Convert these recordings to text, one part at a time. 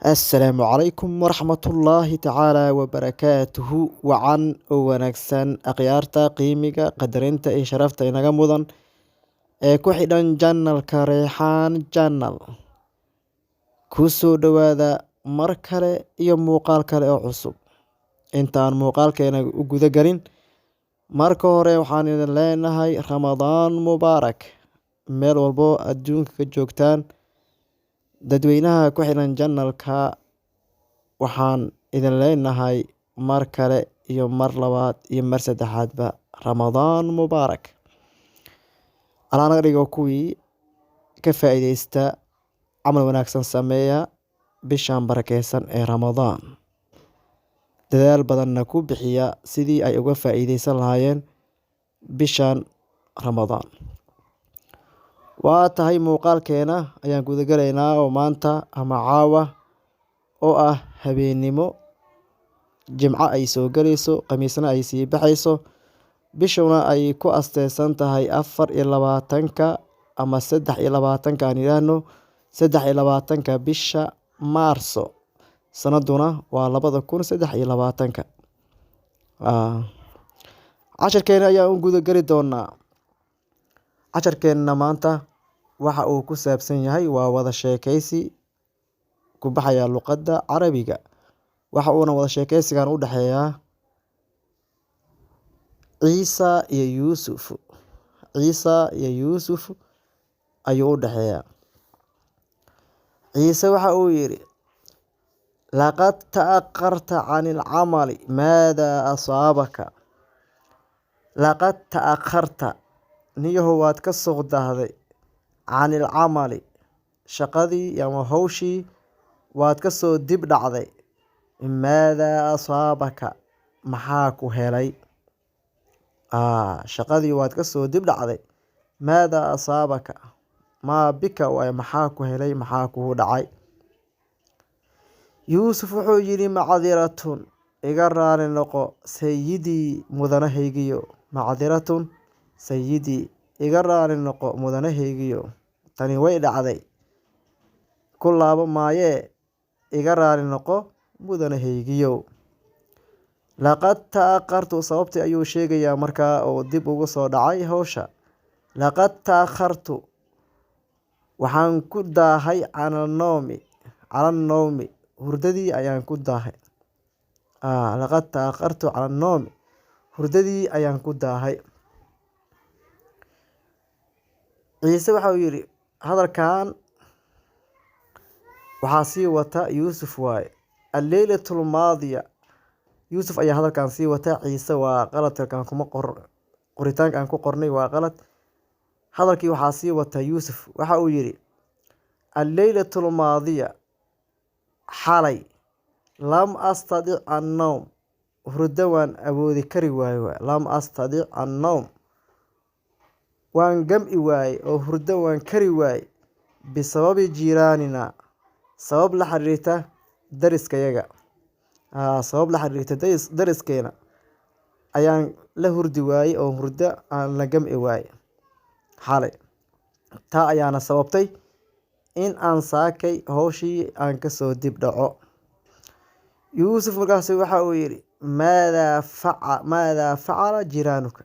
Assalaamu calaykum waraxmatullaahi tacaala wabarakaatuhu. Wacan oo wanaagsan, akhyaarta qiimiga, qadarinta iyo sharafta inaga mudan ee ku xidhan channelka Reexaan Channel, ku soo dhowaada mar kale iyo muuqaal kale oo cusub. Intaan muuqaalkeena u guda gelin, marka hore waxaan idin leenahay Ramadaan mubaarak meel walbo adduunka ka joogtaan. Dadweynaha ku xidhan channelka, waxaan idin leenahay mar kale iyo mar labaad iyo mar saddexaadba Ramadaan mubaarak. Allah naga dhigo kuwii ka faa'iideysta, camal wanaagsan sameeya bishan barakeysan ee Ramadaan, dadaal badanna ku bixiya sidii ay uga faa'iideysan lahaayeen bishan Ramadaan. Waa tahay, muuqaalkeena ayaan gudagalaynaa oo maanta ama caawa oo ah habeennimo Jimco ay soo gelayso, Khamiisna ay sii baxayso, bishuna ay ku asteysan tahay 24-ka ama 23-ka, aan yidhaahno 23-ka bisha Maarso, sanaduna waa 2023-ka. Casharkeena ayaan u gudageli doonaa. Casharkeenna maanta waxa uu ku saabsan yahay waa wada sheekeysi ku baxaya luqadda Carabiga. Waxa uuna wada sheekeysigan u dhexeeyaa Ciisa iyo Yuusuf. Ciisa iyo Yuusuf ayuu u dhexeeyaa. Ciise waxa uu yidhi: "لقد تأخرت عن العمل، ماذا أصابك؟" لقد تأخرت, niyahow waad ka soo daahday, عن العمل, shaqadii ama hawshii waad ka soo dib dhacday. ماذا أصابك, maxaa ku helay? Shaqadii waad ka soo dib dhacday. ماذا أصابك, ما بك waay, maxaa ku helay, maxaa kugu dhacay? Yuusuf wuxuu yidhi: "معذرة, iga raali noqo, سيدي, mudanahaygiyo. معذرة سيدي, iga raali noqo, mudanahaygiyo, tani way dhacday, ku laabo maayee, iga raali noqo, mudanahaygiyo." لقد تأخرت, sababtii ayuu sheegayaa markaa oo dib ugu soo dhacay hawsha. لقد تأخرت, waxaan ku daahay, عن النوم, على النوم, hurdadii ayaan ku daahay. لقد تأخرت على النوم, hurdadii ayaan ku daahay. Ciise waxa uu yidhi, hadalkan waxaa sii wata Yuusuf waaye. الليلة الماضية, Yuusuf ayaa hadalkan sii wata. Ciise waa qaladkan, kuma qor, qoritaanka aan ku qornay waa qalad. Hadalkii waxaa sii wata Yuusuf. Waxa uu yidhi: الليلة الماضية, xalay, لم أستطع النوم, hurdo waan awoodi kari waaye. لم أستطع النوم, waan gam'i waaye oo hurdo waan kari waaye, بسبب جيراننا, sabab la xiriirta dariskayaga. Sabab la xiriirta dariskeena ayaan la hurdi waayey oo hurdo aan la gam'i waaye xalay. Taa ayaana sababtay in aan saakay hawshii aan kasoo dib dhaco. Yuusuf markaasi waxa uu yidhi: ماذا فعل جيرانك?"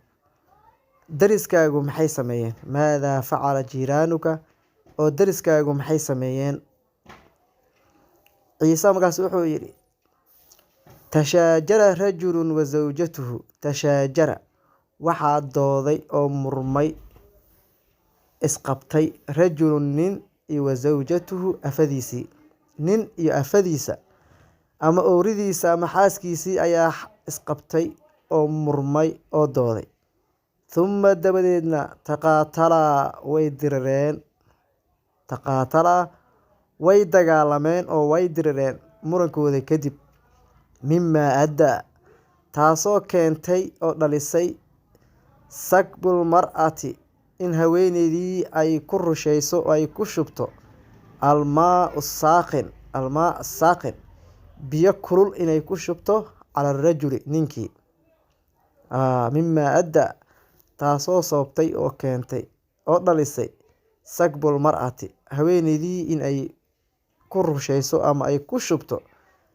Dariskaagu maxay sameeyeen? ماذا فعل جيرانك, oo dariskaagu maxay sameeyeen? Ciise markaas wuxuu yidhi: تشاجر رجل وزوجته. تشاجر, waxaa dooday oo murmay, isqabtay, رجل, nin, iyo وزوجته, afadiisii. Nin iyo afadiisa ama ooridiisa ama xaaskiisii ayaa isqabtay oo murmay oo dooday. ثم, dabadeedna, تقاتلا, way dirireen. تقاتلا, way dagaalameen oo way dirireen murankooda kadib. مما أدى, taasoo keentay oo dhalisay, سكب المرأة, in haweeneydii ay ku rushayso oo ay ku shubto, الماء الساخن, الماء الساخن, biyo kulul inay ku shubto, على الرجل, ninkii. مما أدى, taasoo sababtay oo keentay oo dhalisay, سكب المرأة, haweeneydii in ay ku rushayso ama ay ku shubto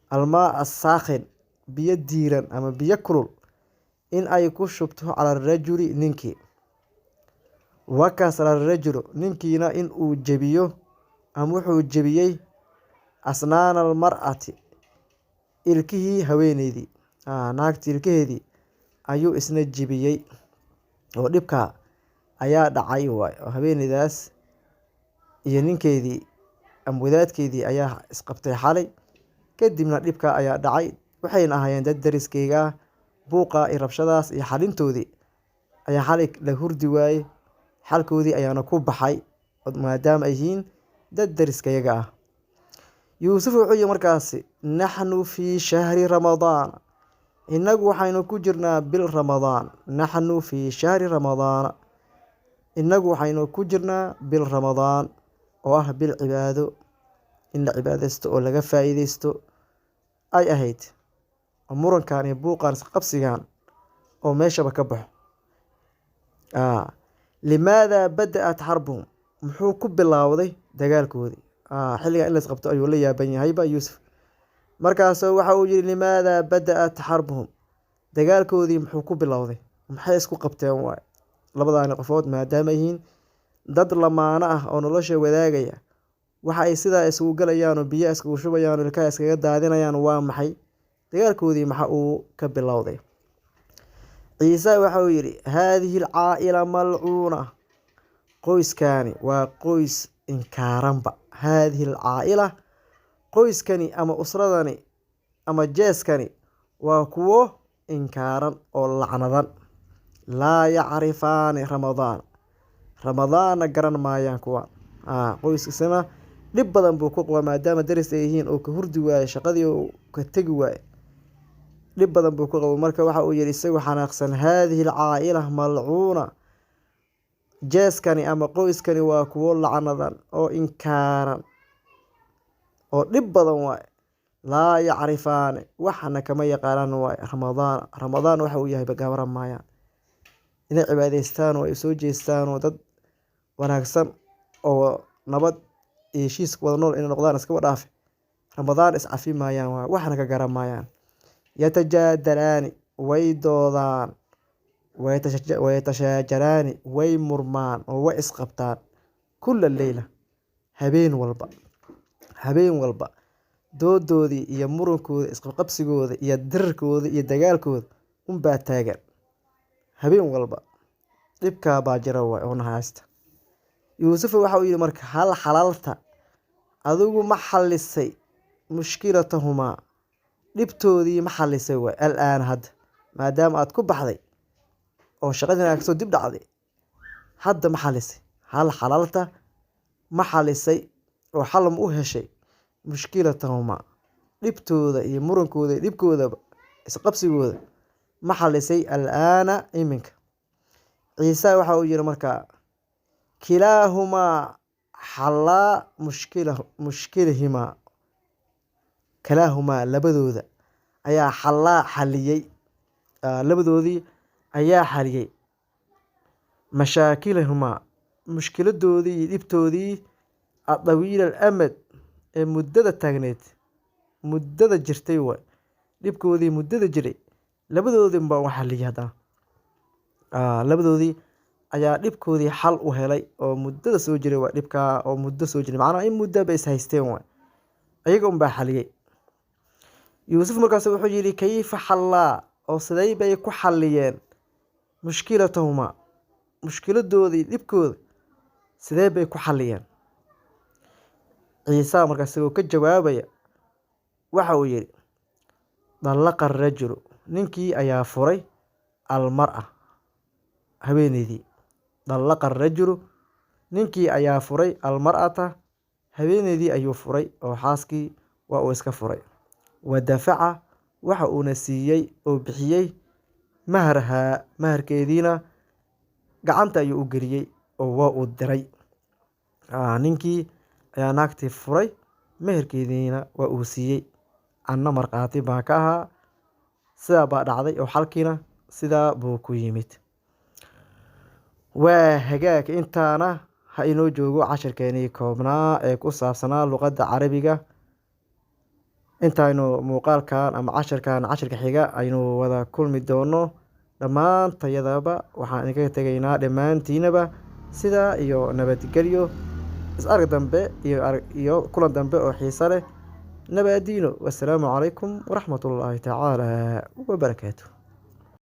almaa asaakhin, biyo diiran ama biyo kulul in ay ku shubto, cala arajuli, ninkii, wakasara arajulu, ninkiina in uu jebiyo ama wuxuu jebiyey, asnaana almar'ati, ilkihii haweeneydii, naagtii ilkaheedii ayuu isna jebiyey, oo dhibkaa ayaa dhacay waay, oo haweeneydaas iyo ninkeedii ama wadaadkeedii ayaa isqabtay xalay, kadibna dhibkaa ayaa dhacay. Waxayna ahaayeen dad dariskeyga ah. Buuqa iyo rabshadaas iyo xalintoodii ayaa xalay la hurdi waayey, xalkoodii ayaana ku baxay, maadaama ay yihiin dad dariskayaga ah. Yuusuf wuxuu yihi markaasi: naxnu fii shahri Ramadaan, innagu waxaynu ku jirnaa bil Ramadaan. Naxnu fii shahri Ramadaana, innagu waxaynu ku jirnaa bil Ramadaan oo ah bil cibaado, in la cibaadaysto oo laga faa'iidaysto ay ahayd, oo murankan iyo buuqan, isqabsigan oo meeshaba ka baxo. Limaada bada'at xarbuhum? Muxuu ku bilowday dagaalkoodii? Xilligan in la isqabto ayuu la yaaban yahayba Yuusuf. Markaasuu waxa uu yihi: limaada bada'at xarbuhum? Dagaalkoodii muxuu ku bilowday? Maxay isku qabteen waay labadaani qofood, maadaama yihiin dad lamaano ah oo nolosha wadaagaya? Waxa ay sidaa isugu galayaan oo biyo iskugu shubayaan oo ilkaha iskaga daadinayaan waa maxay? Dagaalkoodii maxa uu ka bilowday? Ciise waxa uu yidhi: haadihi alcaa'ila malcuuna, qoyskaani waa qoys inkaaranba. Haadihi alcaa'ila, qoyskani ama usradani ama jeeskani waa kuwo inkaaran oo lacnadan. Laa yacrifaani Ramadaan, Ramadaanna garan maayaan kuwa. Qoyskasina dhib badan buu ku qabaa, maadaama daris ay yihiin oo ka hurdi waaye, shaqadii uu ka tegi waaye, dhib badan buu ku qaba. Marka waxa uu yihi isagoo xanaaqsan: haadihi alcaa'ila malcuuna, jeeskani ama qoyskani waa kuwo lacnadan oo inkaaran oo dhib badan waaye. Laa yacrifaani, waxna kama yaqaanaan waaye, Ramadaan. Ramadaan waxa uu yahay garan maayaan. Inay cibaadaystaan oo ay soo jeestaan oo dad wanaagsan oo nabad iyo heshiis wada nool inay noqdaan iskaba dhaafe, Ramadaan iscafi maayaan waay, waxna ka garan maayaan. Yatajaadalaani, way doodaan, wayatashaajaraani, way murmaan oo way isqabtaan, kula leyla, habeen walba. Habeen walba doodoodii iyo murunkooda, isqabqabsigooda iyo dirirkooda iyo dagaalkooda unbaa taagan habeen walba. Dhibkaa baa jira waay oo na haysta. Yuusuf waxa uu yihi marka: hal xalalta, adigu ma xalisay, mushkilatahumaa, dhibtoodii ma xalisay waay, al-aan, hadda, maadaama aad ku baxday oo shaqadiina aad kasoo dib dhacday, hadda ma xalisay? Hal xalalta, ma xalisay oo xal ma u heshay, mushkilatahumaa, dhibtooda iyo murankooda iyo dhibkoodaba, isqabsigooda ma xalisay, al-aana, iminka? Ciise waxa uu yihi markaa: kilaahumaa xallaa mushkilahimaa, kilaahumaa, labadooda ayaa, xallaa, xaliyey, labadoodii ayaa xaliyey, mashaakilahumaa, mushkiladoodii iyo dhibtoodii, adawiil alamad, ee muddada taagneed, muddada jirtay waay. Dhibkoodii muddada jiray labadoodii baa u xaliyey haddana. Labadoodii ayaa dhibkoodii xal u helay oo muddada soo jiray waa dhibkaa oo muddo soo jiray, macnaha in muddo bay is haysteen waay, iyaga unbaa xaliyey. Yuusuf markaas wuxuu yidhi: kayfa xallaa, oo sidee bay ku xalliyeen, mushkilatahumaa, mushkiladoodii, dhibkooda sidee bay ku xalliyeen? Ciise markaas isagoo ka jawaabaya waxa uu yidhi: dallaqa arajulu, ninkii ayaa furay, almar'a, haweeneydii. Dallaqa arajulu, ninkii ayaa furay, almar'ata, haweeneydii ayuu furay, oo xaaskii waa uu iska furay. Wa dafaca, waxa uuna siiyey oo bixiyey, mahrahaa, maharkeediina gacanta ayuu u geliyey oo waa uu diray. Ninkii ayaa naagtii furay, meherkeediina waa uu siiyey, anna markhaati baan ka ahaa. Sidaa baa dhacday oo xalkiina sidaa buu ku yimid. Waa hagaag, intaana ha inoo joogo cashirkeenii koobnaa ee ku saabsanaa luqadda Carabiga. Intaaynu muuqaalkan ama cashirkan cashirka xiga aynu wada kulmi doono, dhammaantayadaba waxaan idinkaga tegaynaa dhammaantiinaba sidaa iyo nabadgelyo, is arag dambe iyo kulan dambe oo xiiso leh. Nabadiino, wassalaamu calaykum waraxmatullaahi tacaala wabarakaatu.